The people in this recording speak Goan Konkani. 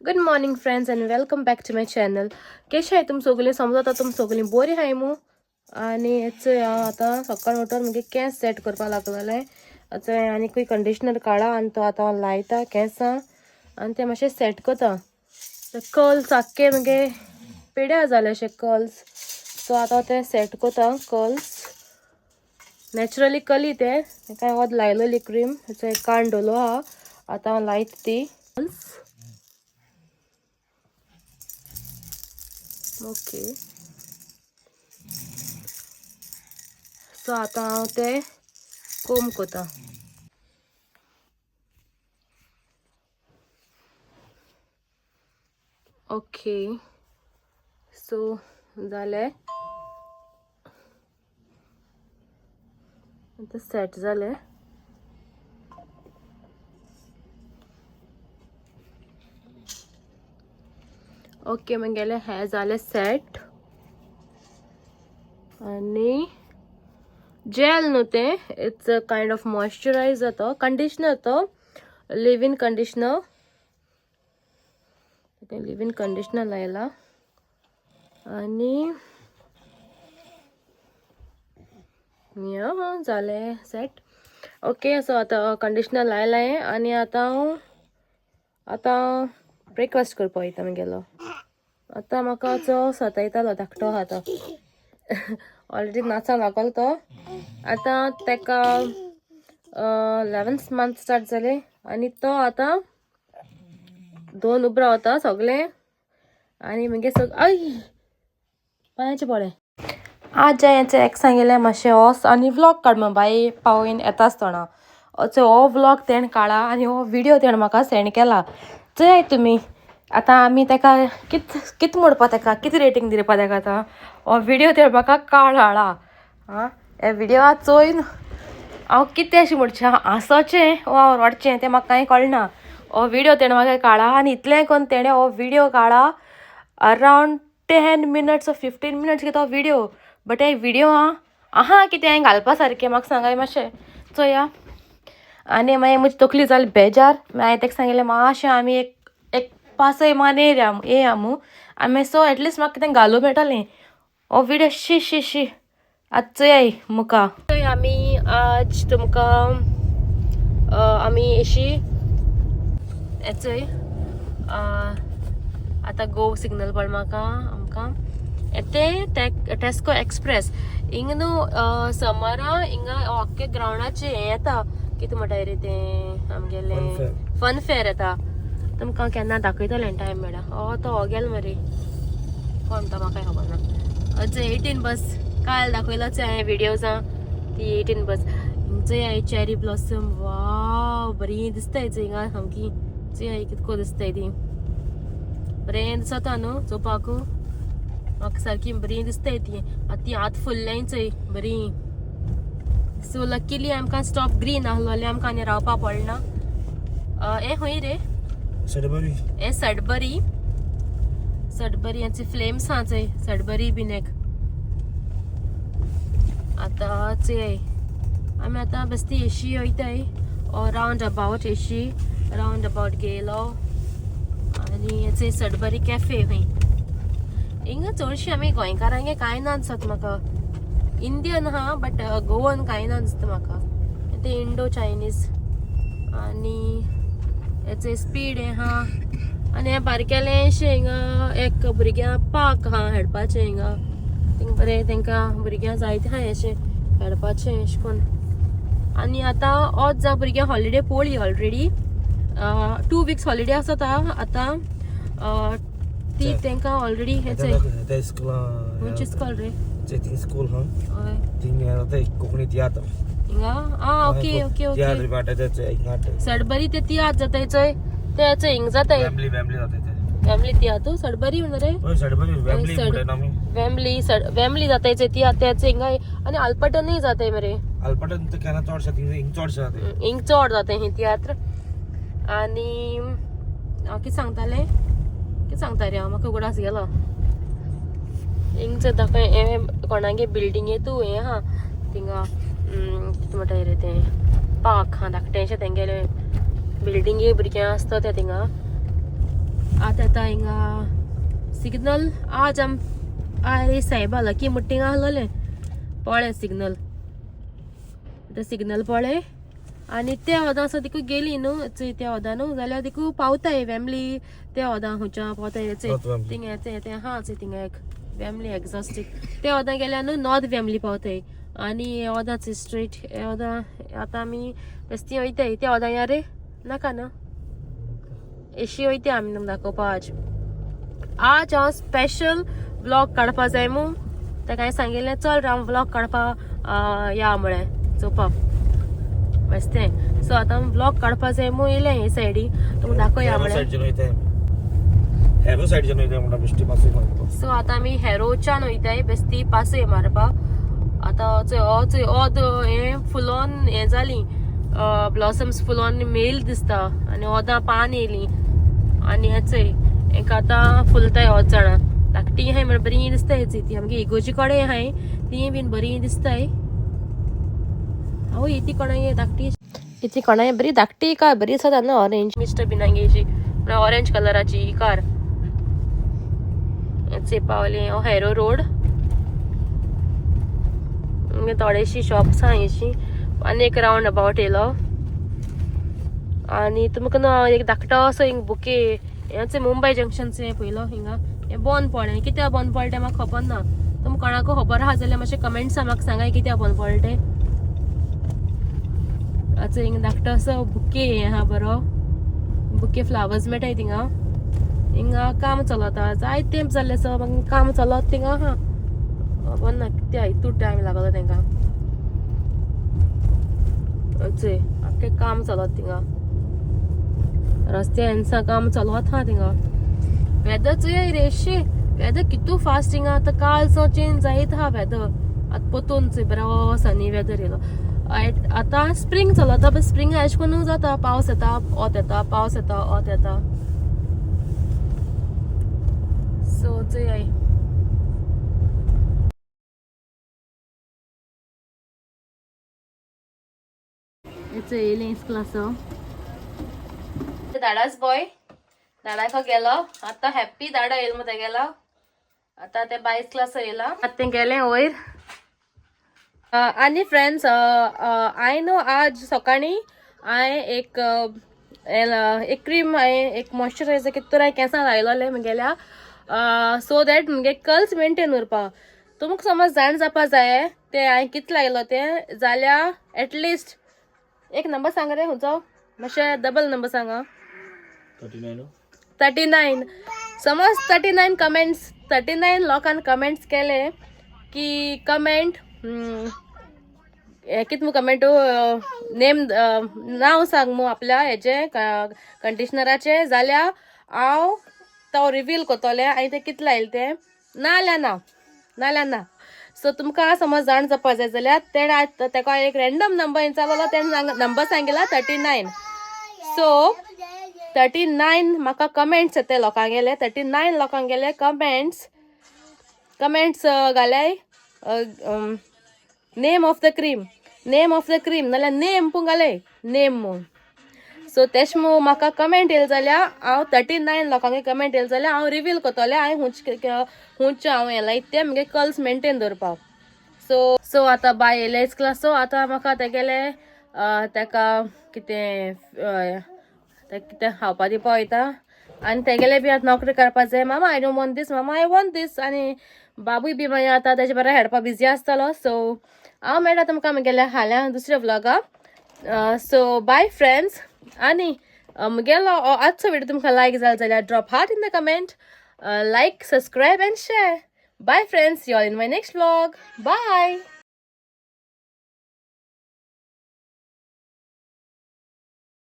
Good morning friends and welcome back to my channel. कशें आहाय तुमी सगळीं? समजता तुमी सगळीं बरीं आहाय मू. आनी चोय हांव आतां सकाळ उठोन मुगे केंस सेट करपाक लागलेलें. चोय आनीकूय कंडिशनर काडा आनी तो आतां हांव लायता केंसां आनी ते मातशें सेट करता. कर्ल्स आख्खे मुगे पेड्या जाले अशे कर्ल्स, सो आतां ते सेट करता. कर्ल्स नॅचरली कली ते कांय वत लायलोली क्रीम चोय काण दवरलो आहा, आतां हांव लायता ती. ओके, सो आतां हांव ते कोम करता. ओके, सो जालें आतां सेट जालें. ओके, मगेले हें जालें सेट. आनी जेल न्हू तें, it's a kind of moisturiser तो, कंडिशनर तो, live in conditioner. Leave in conditioner लायला. आनी जालें सेट. ओके, सो आतां कंडिशनर लायलां आनी आतां हांव आतां ब्रेकफास्ट करपाक वयता मगेलो. आतां म्हाका चो सतायतालो धाकटो आहा तो, ऑलरेडी नाचा लागलो तो. आतां ताका 11th month start जाले आनी तो आतां 2 उबो रावता सगळें. आनी मागीर I पांयाचें पळय. आज हांवें एक सांगिल्लें मातशें वोस आनी व्लॉग काड म्हण बाय पावयन येता आसतना. चोय हो व्लॉग तेणें काडला आनी हो व्हिडियो तेणें म्हाका सेंड केला. चोय तुमी आतां आमी ताका कित म्हणपा, ताका कितें रेटींग दिवपा ताका. आतां हो व्हिडियो तेणें म्हाका काड हाडला. आं, हे व्हिडियो चोयन हांव कितें अशें म्हणचें, हांसोचें वा हांव रडचें तें म्हाका कांय कळना. हो व्हिडियो तेणें म्हाका काडला आनी इतलें करून तेणें हो व्हिडियो काडला अरावंड 10 minutes 15 minutes कितें तो व्हिडियो. बट हे व्हिडियो आहा कितें हांवें घालपा सारकें म्हाका सांगाय मातशें चोया. आनी मागीर म्हजी तकली जाली बेजार. मागीर हांवें ताका सांगिल्लें मातशें आमी एक एक पासय मान येया मू आमी, सो एटलिस्ट म्हाका कितें घालूं मेळटलें. हो व्हिडियो शी शी शी. आतां चोयाय मुका. आमी आज तुमकां आमी अशी चोय आतां गो सिग्नल पळ म्हाका आमकां ते टेस्को एक्सप्रेस हिंगा न्हू समरा हिंगा आख्खे ग्रावंडाचे हें येता, कितें म्हणटा रे तें आमगेलें फन फेअर येता. तुमकां केन्ना दाखयतलें टायम मेळ्ळा. हो तो हो गेलो मरे, कोण तो म्हाका खबर ना. 18 बस काल दाखयलोच हांवें व्हिडियोजां ती 18 बस. चोय चेरी ब्लॉसम, वाव बरी दिसताय हिंगा सामकी. चोय कितको दिसताय ती, बरें दिसता न्हू चोवपाक. म्हाका सारकी बरी दिसताय ती. आतां ती आतां फुल्ल्याय चोय बरी. सो लकीली आमकां स्टॉप ग्रीन आहलो जाल्यार आमकां आनी रावपा पडना. हें खंय रे? सडबरी. हें सडबरी. सडबरी हेचे फ्लेम्स आहा चोय, सडबरी बीन एक. आतां चोय आमी आतां बेस्ती एशी वयताय रावंड अबावट, एशी रावंड अबावट गेलो. आनी चोय सडबरी कॅफे खंय. हिंगा चडशी आमी गोंयकारांगे कांय ना दिसत म्हाका. इंडियन आहा बट गोवन कांय ना दिसता म्हाका. ते इंडो चायनीज. आनी हेचे स्पीड हें आहा. आनी हें बारकेलेंशें हिंगा एक भुरग्यां पार्क आहा खेळपाचें हिंगा. थिंग बरें तेंकां भुरग्यां जायते आहा अशें खेळपाचें अशें करून. आनी आतां ओत जावं भुरग्यां हॉलिडे पळय ऑलरेडी 2 weeks holiday आसता आतां ती तेंकां ऑलरेडी हें खंयचें स्कॉल रे? स्कूल हा कोंकणी तियात्र हिंगा. आं ओके ओके ओके. सडबरी ते तियात्र जाताय चोय, ते चोय हिंग जाताय फॅमिली तियात्र सडबरी म्हणटा रे. वेम्बली वेम्बली जाताय चोय तियात्र तेच हिंगा. आनी आल्पटनूय जाताय मरे. आल्पटन केन्ना चड हिंग चड जाताय, हिंग चड जाताय ही तियात्र. आनी हांव कितें सांगतालें, कितें सांगता रे हांव, म्हाका उगडास गेलो. हिंग दाखय हें कोणागे बिल्डींगे तूं हें आहा थिंगा कितें म्हणटा रे तें पार्क आहा धाकटेंशें तेंगेलें बिल्डींगे भुरग्यां आसता तें थिंगा. आतां आतां येता हिंगा सिग्नल. आज आम आरे सायबा लकी मुट्टिंग आहलोलें पळय सिग्नल. आतां सिग्नल पळय आनी त्या वोदां आसा तिकू गेली न्हू चोय त्या वोदां न्हू जाल्यार तिकू पावताय वेमली. त्या वोदां खंयच्या पावताय चोय थिंगा तें आहा चोय थिंगा एक वेमली एग्जॉस्टीक. त्या वोदां गेल्यार न्हू नॉर्थ वेमली पावताय. आनी हे वोदां चोय स्ट्रेट हे वोदां आतां आमी बेस्ती वयताय त्या वोदां या रे नाका न्हू एशी वयताय आमी तुमकां दाखोवपा. आज आज हांव स्पेशल व्लॉग काडपा जाय मू ताका हांवें सांगिल्लें चल राव व्लॉग काडपा या म्हळें चोवपाक बेस्तें. सो आतां व्लॉग काडपा जाय मू येयलें हे सायडी तुमकां दाखोवया म्हळें. हॅरो सायडीच्यान वयताय म्हणटा बेश्टी पासय मारपाक. सो आतां आमी हॅरोच्यान वयताय बेस्ती पासय मारपाक. आतां चोय हो चोय ओद हें फुलोन हें जाली ब्लॉसम्स फुलोन मेल दिसता आनी ओदां पान येयलीं आनी हें चोय हेका आतां फुलताय ओद जाणां धाकटी आहाय म्हळ्यार बरी दिसताय चोय ती आमगे इगोजी कडेन आहाय ती बीन बरी दिसताय. आवय इती कोणाय धाकटी इती कोणाय बरी धाकटी कार बरी दिसता न्हू ऑरेंज मिस्टर बीन हांगेची म्हळ्यार ऑरेंज कलराची ही कार. चोय पावली हो हॅरो रोड. थोडेशी शॉप्स आहा हेशी आनी एक रावंड अबावट येयलो आनी तुमकां न्हू एक धाकटो असो हिंग बुके हेंच मुंबय जंक्शन पयलो हिंगा हें बंद पडलें. कित्याक बंद पडलें तें म्हाका खबर ना. तुमकां कोणाकू खबर आहा जाल्यार मातशें कमेंट्सा म्हाका सांगाय कित्याक बंद पडलें तें. आतां हिंगा धाकटो असो बुके आहा बरो बुके फ्लावर्स मेळटाय थिंगा. हिंगा काम चलता जाय तेंप जाल्लें आसा मागीर काम चलत थिंगा आहा खबर ना कित्याक इतू टायम लागलो तेंकां. चोय आख्खें काम चलत थिंगा रस्त्या एन्सा काम चलत आहा थिंगा. वेदर चोय रेशी वेदर कितू फास्ट हिंगा आतां काल सो चेंज जायत आहा वेदर. आतां पोतून चोय बरो सनी वेदर येयलो. आतां स्प्रींग चलता बट स्प्रींग अशें करून जाता पावस येता ओत येता पावस येता ओत येता. सो चोय येयलें क्लास धाडास बॉय धाडाक गेलो आतां हॅप्पी धाडा येयलो मग तेगेलो. आतां ते बायस क्लास येयला आतां तें गेलें वयर. आनी फ्रेंड्स हांवें न्हू आज सकाळीं हांवें एक एक क्रीम हांवें एक मॉइश्चरायझर कितें तर हांवें केंसां लायलोलें म्हगेल्या सो that म्हगे कर्ल्स मेनटेन उरपा. तुमकां समज जाण जावपा जाय तें हांवें कितें लायलो तें जाल्यार एटलिस्ट एक नंबर सांग रे खंयचो मातशें डबल नंबर सांग. 39 समज 39 कमेंट्स 39 लोकांनी कमेंट्स केले की कमेंट कित मू कमेंट नेम नांव सांग मू आपल्या हेजें कंडिशनराचें जाल्यार हांव तो रिवील करतलें आनी तें कितें लायलें तें नाजाल्यार ना नाजाल्यार ना. सो तुमकां समज जाण जावपा जाय जाल्यार तेणें तेका एक रॅन्डम नंबर विचारलो तेणें नंबर सांगिला 39. सो 39 म्हाका कमेंट्स येते लोकांक गेले 39 लोकांक गेले कमेंट्स कमेंट्स घालाय name of the cream name of the cream नाल्यार नेम पूण घालय नेम म्हूण. सो तेश मू म्हाका कमेंट येयले जाल्यार हांव 39 लोकांक कमेंट येयले जाल्यार हांव रिवील करतलें हांवें हुंच हांव हें लायत तें म्हगे कर्ल्स मेनटेन दवरपाक. सो सो आतां बाय येयलें क्लास. सो आतां म्हाका तेगेले तेका कितें कितें खावपा दिवपा वयता आनी तेगेले बी आतां नोकरी करपा जाय. मामा I don't want this, mama I want this. आनी बाबूय बी मागीर आतां तेजे बरें हेडपा बिजी आसतलो. सो हांव मेळटा तुमकां म्हगेल्या हाल्यां दुसऱ्या व्लॉगा. सो बाय फ्रेंड्स. आनी म्हगेलो आजचो व्हिडियो तुमकां लायक जालो जाल्यार drop heart in the comment, like, subscribe and share. Bye friends, see all in my next vlog. Bye.